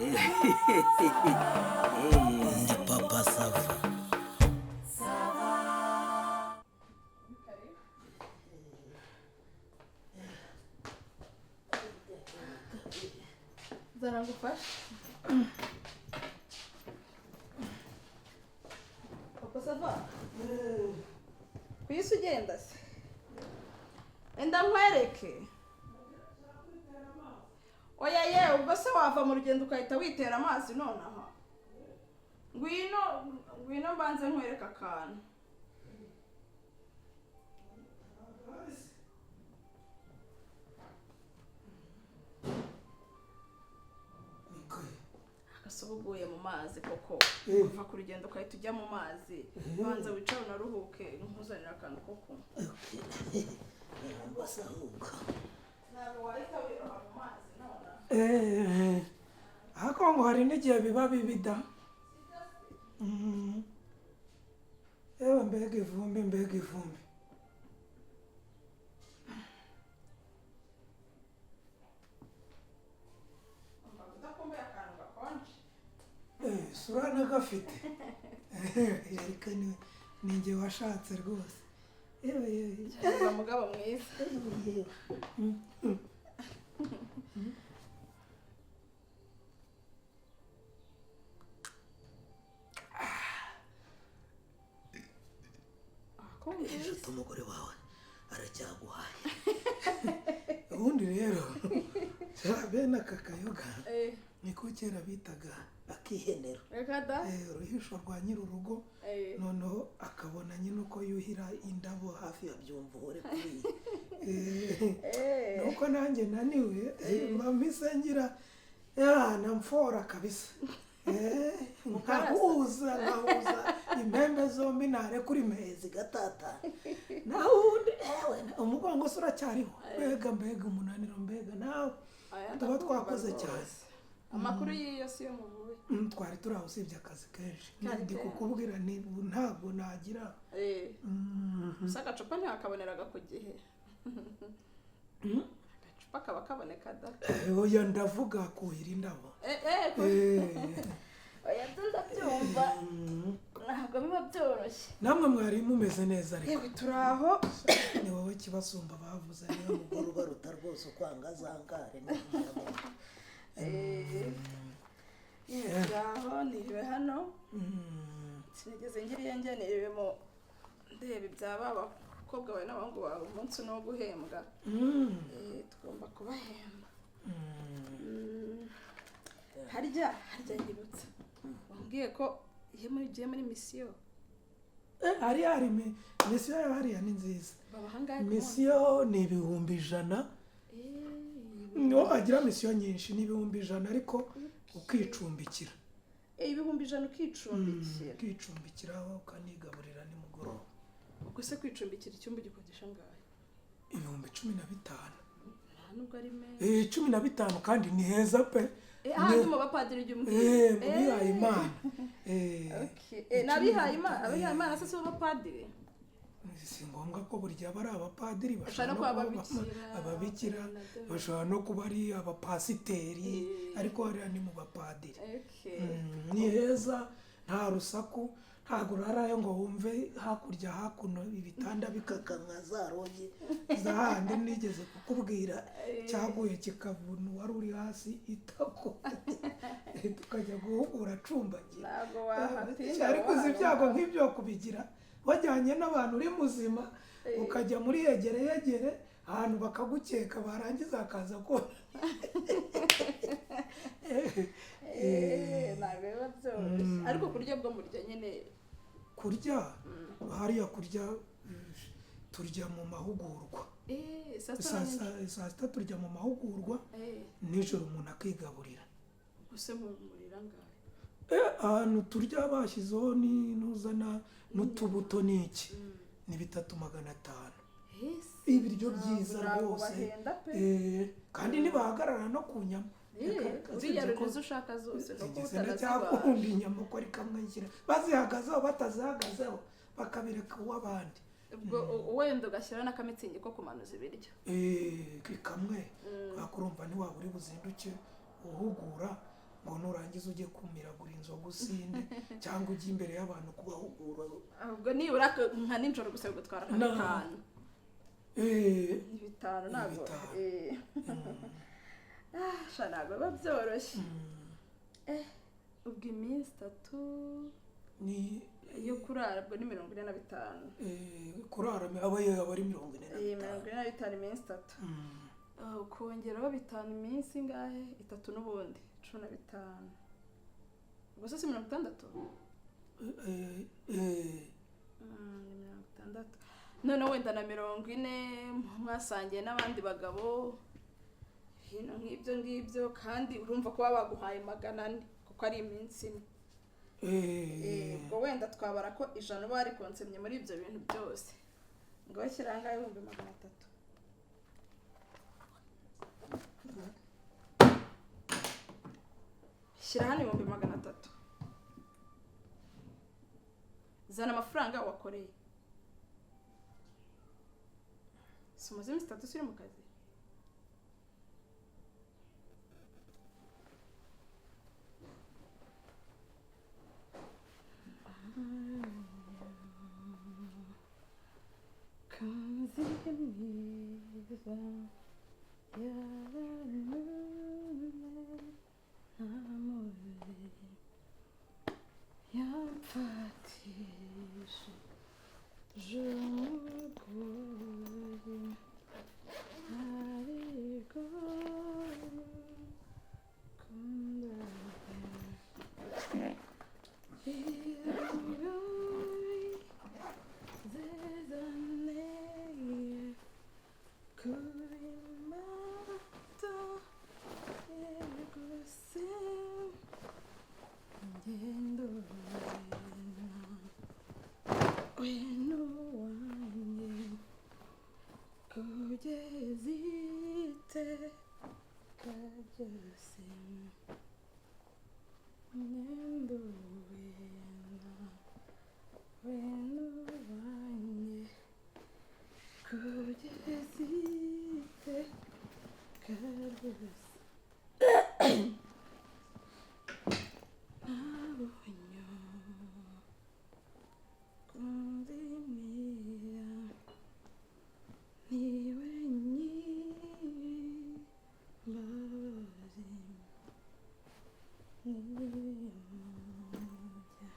Ndi Papa Sava. Zana ngufashe. Papa Sava, ku isi ugenda se? Enda nkwereke. Oya ye, ubwo se wava mu rugendo ugahita witera amazi nonaha? Ngwino, ngwino mbanze nkwereke akantu. Agasuba uguye mu mazi koko? Uva ku rugendo ugahita ujya mu mazi? Banza wicare unaruhuke, nkuzanire akantu ko kunywa. Mbasa ahubwo. Ntabwo wahita wiroha mu mazi nonaha. Ariko ngo hari n'igihe biba bibi da. Yewe, mbega ivumbi, mbega ivumbi! Umva udakumbuye akantu gakonje? Sura nagafite. Ariko ni njye washatse rwose. Yewe, yewe! Cyangwa mugabo mwiza. Yewe. Inshuti, umugore wawe aracyaguhaye. Ubundi rero bene aka kayoga niko kera bitaga akihenero. Reka da. Uruhisho rwa nyir'urugo. Noneho akabona nyine uko yuhira indabo hafi ya byumva uhore kuri iyi. Nuko nanjye naniwe, mba mpise ngira ya namfora kabisa. Nkahuza nkahuza impembe zombi, narekura imezi gatatana. Naho ubundi ewe, umugongo se uracyariho? Mbega, mbega umunaniro, mbega nawe! Aya, Tuba ndakumva twakoze rwose. cyane. Amakuru y'iyo si yo muvuye? Twari turi aho, usibye akazi kenshi. Kari Ndi kenshi. kukubwira ni ubu ntabwo nagira. Gusa agacupa ntihakaboneraga ku gihe. Agacupa kaba kaboneka da. Oya, ndavuga kuhira indabo. Oya, byo ndabyumva, ntabwo biba byoroshye. Namwe mwari mumeze neza ariko? Yewe, turi aho. Ni wowe kibasumba bavuze, niwe mugore. Umugore ubaruta rwose, ukwanga azangare. Yewe, turi aho, niriwe hano. Sinigeze ngira iyo njya, niriwe mu ndeba ibya ba bakobwa bawe n'abahungu bawe. Umunsi ni uwo guhembwa. Tugomba kubahemba. Harya nyibutsa, wambwiye ko iyo muri ugiye muri misiyo? Hariya hari misiyo ya hariya ni nziza. Baba ahangahe ku munsi? Misiyo ni 100,000. Niho bagira misiyo nyinshi, ni 100,000 ariko ukicumbikira. 100,000 ukicumbikira? Ukicumbikira, ukanigaburira nimugoroba. Ubwo se kwicumbikira icyumba ugikodesha angahe? 15,000. Nta nubwo ari menshi. 15, kandi ni heza pe. Ahandi mu bapadiri ujya umbwira? Mu bihaye Imana. Okay. N'abihaye Imana, abihaye Imana se si bo bapadiri? Si ngombwa ko buri gihe aba ari abapadiri. Bashobora no kuba ababikira. Ababikira. Nabyo. Bashobora no kuba ari abapasiteri, ariko hariya ni mu bapadiri. Ni heza, nta rusaku, ntabwo urarayo ngo wumve hakurya hakuno ibitanda bikaka Kaka nka za rogi. Za handi nigeze kukubwira, cyaguye kikavuna uwari uri hasi itako, tukajya guhugura acumbagira. Ntabwo wahatinda. Ariko uzi ibyago nk'ibyo kubigira wajyanye n'abantu uri muzima, ukajya muri yegere yegere ahantu bakagukeka, barangiza hakaza kubona. Ntabwo biba byoroshye, ariko kurya bwo murya nyine? Kurya hariya, kurya turya mu mahugurwa. Saa sita na nijoro? Saa sita turya mu mahugurwa, nijoro umuntu akigaburira. Gusa murira angahe? Ahantu turya bashyizeho n'intuzana n'utubuto n'iki, ni 3,500. Ese Ibiryo byiza ntabwo rwose. Bahenda pe. Kandi ntibahagarara no ku nyama. Uriya ruriza ushaka zose nuko Sinigeze utanazibaha. ndacyakunda inyama ko ari kamwe nshyira, bazihagazeho batazihagazeho bakabireka uw'abandi. Ubwo wenda ugashyiraho n'akamitsingi ko kumanuza ibiryo. Kamwe, kubera ko urumva ntiwaba uri buzinduke uhugura. Ngo nurangiza ujye kumiragura inzoga usinde, cyangwa ujye imbere y'abantu kubahugura. Ubwo nibura nka nijoro gusa bigutwara nka 5. Eh, Ni 5 ntabwo. 5. Ah, sha ntabwo biba byoroshye. Ubwo iminsi 3 ni yo kurara, ubwo ni 45. Kurara aba ari 45. 45 iminsi 3. Ukongeraho 5 iminsi ingahe? 3 n'ubundi 15. Ubwo se si 60? Eh. Ni 60. Noneho wenda na 40 mwasangiye n'abandi bagabo, ibintu nk'ibyo ngibyo, kandi urumva ko baba baguhaye 400 kuko ari iminsi 4. Ubwo wenda twabara ko 100 uba warikonsomye muri ibyo bintu byose. Ngo shyira ahangaha 300,000. Shyira hano 300,000. Zana amafaranga wakoreye. Si umaze iminsi 3 uri mu kazi? Kanzi mwiza yaranumye ntamuzi yamfatishije umugozi ariko kugeza iteka ryose nenduwena wenubanye kugeza iteka ryose nabonye kundimira niwe nyir'imbabazi n'ibimujya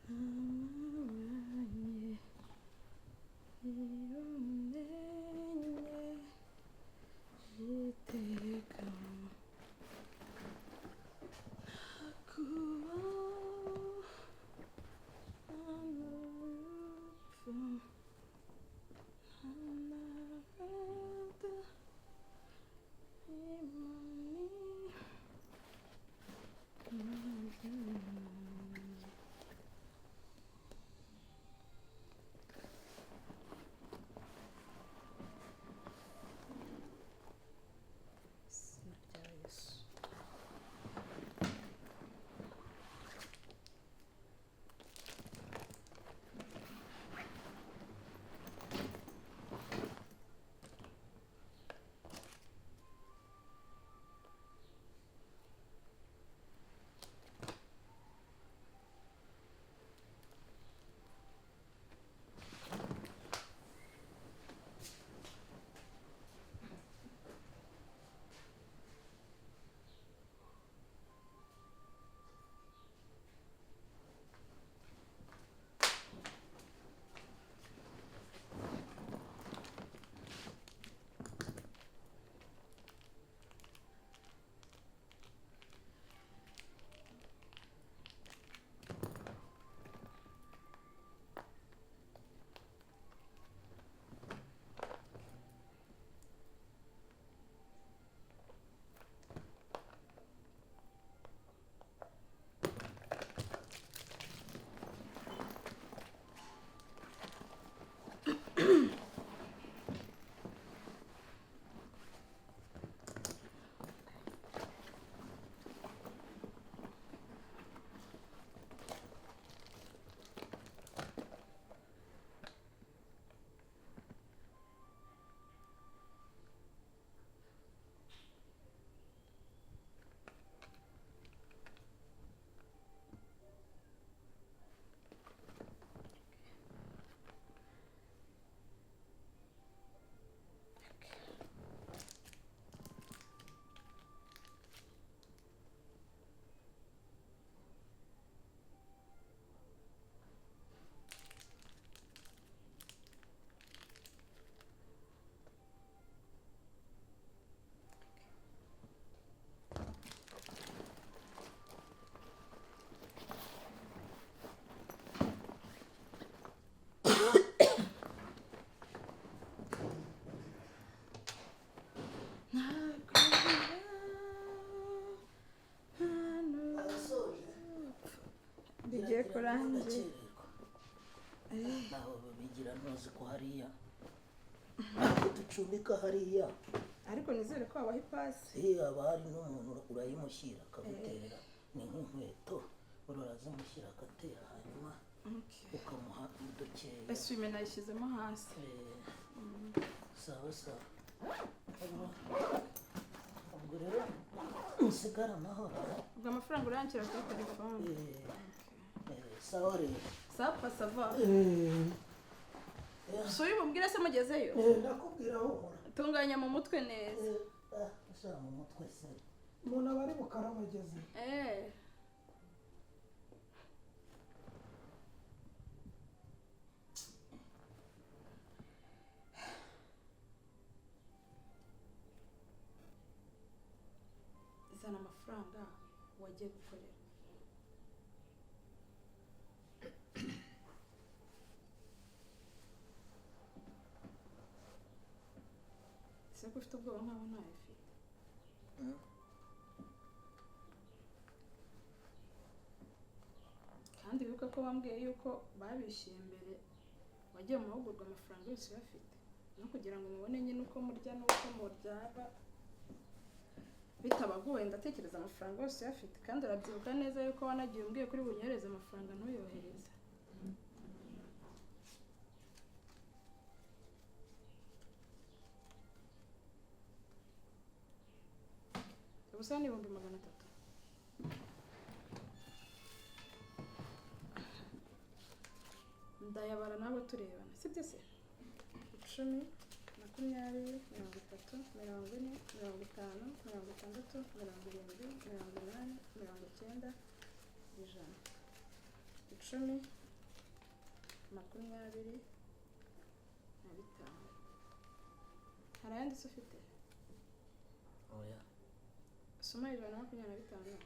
namabanye nibumenye iteka nakuba n'urupfu. kurangiye. Ndakererwa nawe babigira, ntuzi ko hariya ntabwo ducumbika hariya. Ariko nizere ko wabaha ipasi. Iyo haba hari n'umuntu urayimushyira akaguterera, ni nk'inkweto urazimushyira agatera, hanyuma ukamuha udukeya. Eswime nayishyizemo hasi. Sawa sawa, ubwo rero usigara amahoro. Ubwo amafaranga urayanshyira kuri telefone? Sawa rero. Sapa sava si uri bubwire se mugezeyo? Ndakubwira, humura. Tunganya mu mutwe neza. Ushyira mu mutwe se? Umuntu aba ari bukaraba ageze. Zana amafaranga wagiye gukorera. Ese ko ufite ubwoba nkaho ntayo ufite? Kandi wibuke ko wambwiye yuko babishyuye mbere wagiye mu mahugurwa, amafaranga yose uyafite, no kugira ngo mubone nyine uko murya n'uko muryaba bitabagoye. Ndatekereza amafaranga yose uyafite, kandi urabyibuka neza yuko wanagiye umbwiye kuri bunyohereze amafaranga ntuyohereze. Ubusa ni 300,000. Ndayabara nabo turebana, sibyo se? 10, 20, 30, 40, 50, 60, 70, 80, 90, 100. 10, 25. Hari ayandi se ufite? Oya. Soma 125.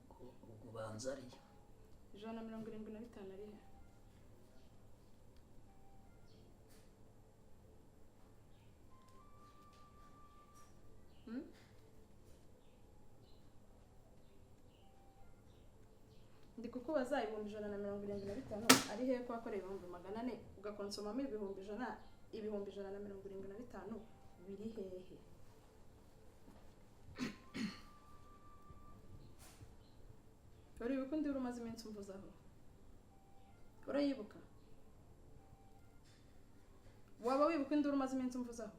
Ubwo ubanza ariyo. 175 ari he? Hmm? Ndi kukubaza 175,000 ari he, ko wakoreye 400,000 ugakonsomamo 100,000, 175,000 biri hehe? Uribuka undi wari umaze iminsi umvuzaho? Urayibuka? Waba wibuka undi wari umaze iminsi umvuzaho?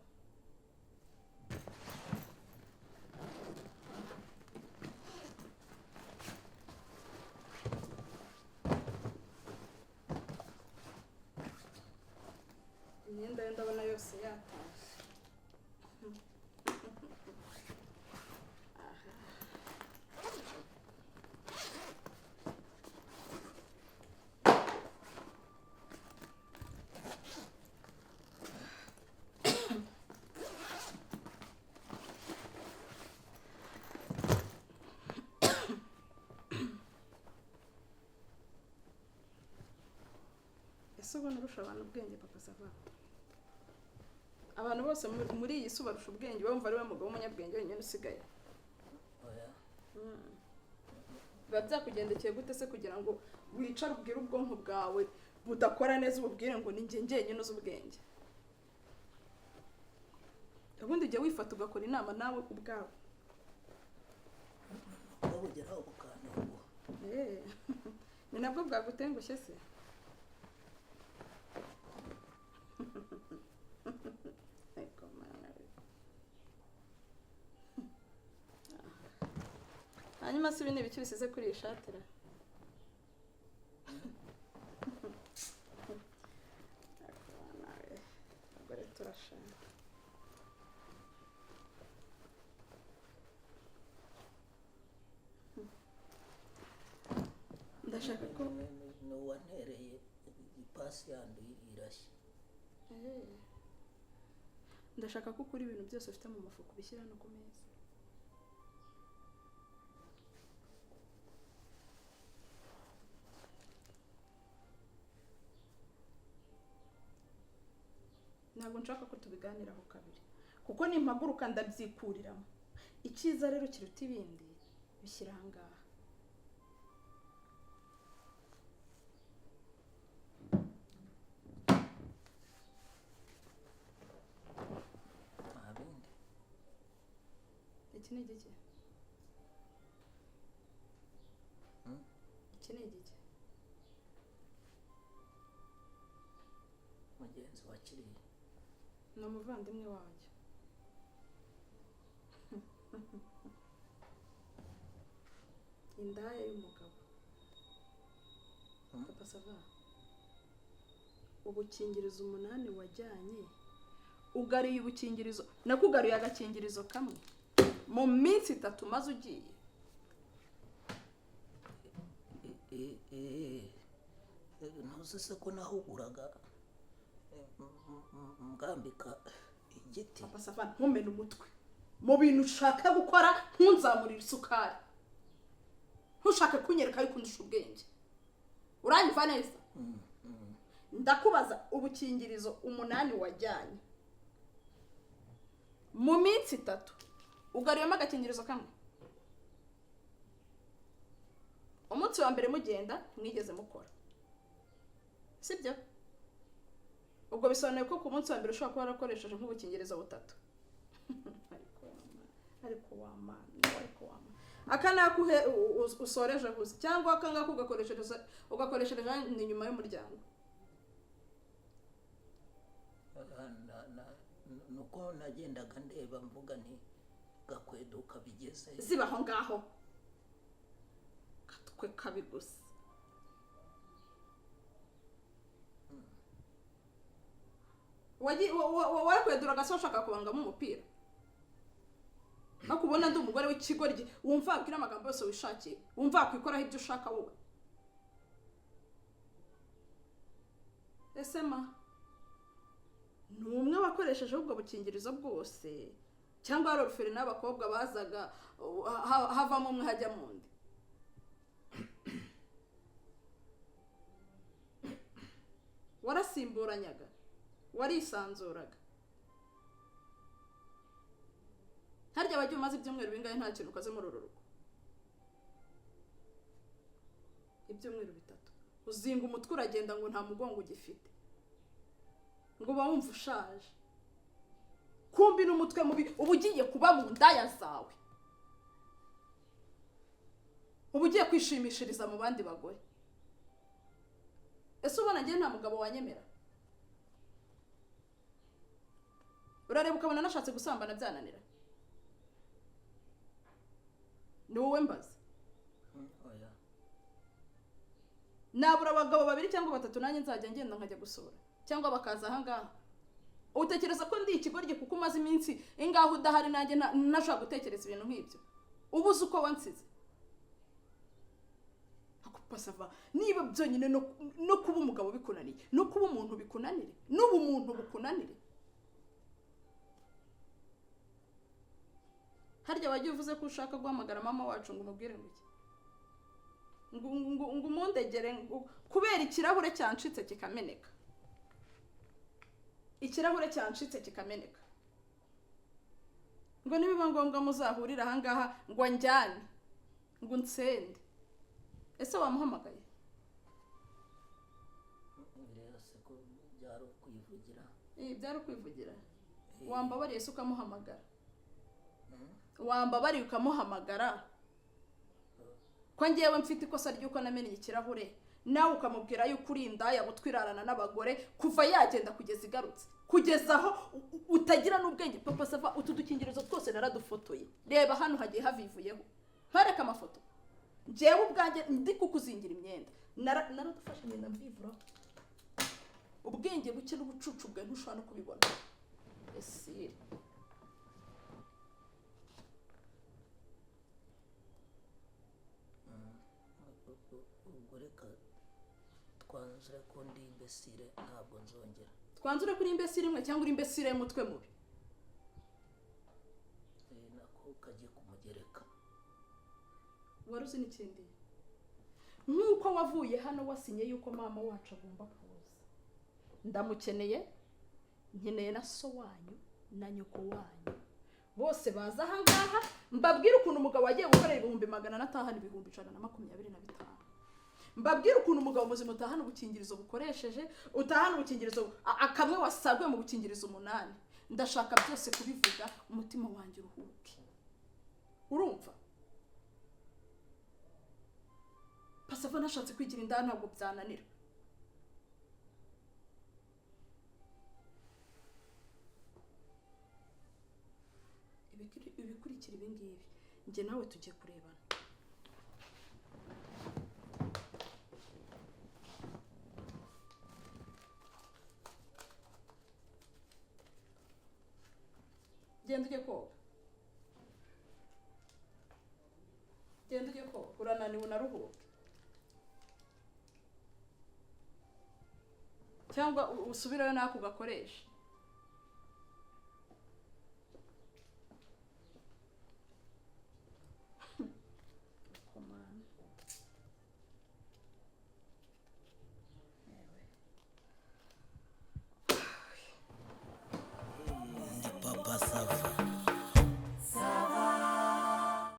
Imyenda yo ndabona yose yatashye. Ese ubona urusha abantu ubwenge, Papa Sava? Abantu bose muri iyi si ubarusha ubwenge, bumva ari we mugabo w'umunyabwenge wenyine usigaye? Oya. Biba byakugendekeye gute se kugira ngo wicare ubwire ubwonko bwawe budakora neza, ububwire ngo ni njye njyenyine uzi ubwenge? Ubundi ujya wifata ugakora inama nawe ubwawe? Bugeraho bukantenguha. Ni nabwo bwagutengushye se? Ego Mana we. Hanyuma se ibi ni ibiki bisize kuri iyi shati ra? Ego Mana we. Abagore turashaka. Ndashaka ko Ni uwantereye ipasi yanduye irashya. Ndashaka ko ukura ibintu byose ufite mu mufuka ubishyira hano ku meza. Ntabwo nshaka ko tubiganiraho kabiri, kuko nimpaguruka ndabyikuriramo. Icyiza rero kiruta ibindi, bishyira aha ngaha. Iki ni igiki? Iki ni igiki? Mugenzi wa kiriya Ni umuvandimwe wanjye. Indaya y'umugabo. Papa Sava, ubukingirizo 8 wajyanye, ugaruye ubukingirizo, nakugaruye agakingirizo kamwe mu minsi 3 maze ugiye. Ntuzi se ko nahuguraga mbwambika igiti? Papa Sava, ntumene umutwe mu bintu ushaka gukora, ntunzamurire isukari, ntushake kunyereka yuko undusha ubwenge. Uranyumva neza? Ndakubaza, ubukingirizo 8 wajyanye mu minsi 3 ugaruyemo agakingirizo kamwe. Umunsi wa mbere mugenda mwigeze mukora, sibyo? Ubwo bisobanuye ko ku munsi wa mbere ushobora kuba warakoresheje nk'ubukingirizo 3. Ariko wamana, ariko wamana, aka nakuhe usoreje gusa, cyangwa aka ngaka ugakoreshereza ni nyuma y'umuryango. Nuko nagendaga ndeba mvuga nti gakweduka bigeze ziba aho ngaho, katwe kabi gusa. Warakwedura gasa ushaka kubangamo umupira, no kubona ndi umugore w'ikigoryi wumva wabwira amagambo yose wishakiye, wumva wakwikoraho ibyo ushaka wowe. Ese ma ni umwe wakoresheje ubwo bukingirizo bwose, cyangwa hari oruferi n'abakobwa bazaga havamo umwe hajya mu undi? Warasimburanyaga, warisanzuraga. Harya wagiye umaze ibyumweru bingahe nta kintu ukoze muri uru rugo? Ibyumweru 3. Uzinga umutwe uragenda ngo nta mugongo ugifite, ngo uba wumva ushaje. Kumbi n'umutwe mubi uba ugiye kuba mu ndaya zawe, uba ugiye kwishimishiriza mu bandi bagore. Ese ubona ngiye nta mugabo wanyemera? Urareba ukabona nashatse gusambana byananira. Ni wowe mbaza. Nabura abagabo 2 cyangwa 3 nanjye nzajya ngenda nkajya gusura, cyangwa bakaza aha ngaha. Utekereza ko ndi ikigoryi kuko umaze iminsi ingaho udahari, nanjye ntashobora gutekereza ibintu nk'ibyo? Ubuze uko wansize. Pasava, niba byonyine no kuba umugabo bikunaniye, no kuba umuntu bikunanire, n'ubumuntu bukunanire. Harya wagiye uvuze ko ushaka guhamagara mama wacu ngo umubwire ngo iki? Ngo umundegere kubera ikirahure cyancitse kikameneka. Ikirahure cyancitse kikameneka. Ngo nibiba ngombwa muzahurira aha ngaha ngo njyane, ngo nsende. Ese wamuhamagaye? Byari ukwivugira. Byari ukwivugira. Wambabariye se ukamuhamagara? Wambabariye ukamuhamagara? Ko ngewe mfite ikosa ry'uko namenye ikirahure, nawe ukamubwira yuko uri indaya butwirarana n'abagore kuva yagenda kugeza igarutse, kugeza aho utagira n'ubwenge. Papa Sava, utu dukingirizo twose naradufotoye, reba hano hagiye havivuyeho, ntareka amafoto. Njyewe ubwanjye ndi kukuzingira imyenda, naradufashe ngenda mvivuraho. Ubwenge buke n'ubucucu bwe ntushobora no kubibona. Esire ubwo reka twanzure ko ndi imbesire, ntabwo nzongera. Twanzure kuri imbesire imwe cyangwa uri imbesire y'umutwe mubi? Nako kagiye kumugereka. Wari uzi n'ikindi? Nk'uko wavuye hano wasinye yuko mama wacu agomba kuza, ndamukeneye, nkeneye na so wanyu na nyoko wanyu bose baza aha ngaha, mbabwire ukuntu umugabo wagiye gukorera 400 atahana 125. Mbabwire ukuntu umugabo muzima utahana ubukingirizo bukoresheje, utahana ubukingirizo akamwe wasabwe mu bukingirizo 8. Ndashaka byose kubivuga, umutima wanjye uruhuke. Urumva Pasava nashatse kwigira inda, ntabwo byananira. Ibikurikira ibi ngibi, njye nawe tugiye kurebana. Genda ujye koga, genda ujye koga, urananiwe, unaruhuke, cyangwa usubireyo nako ugakoresha.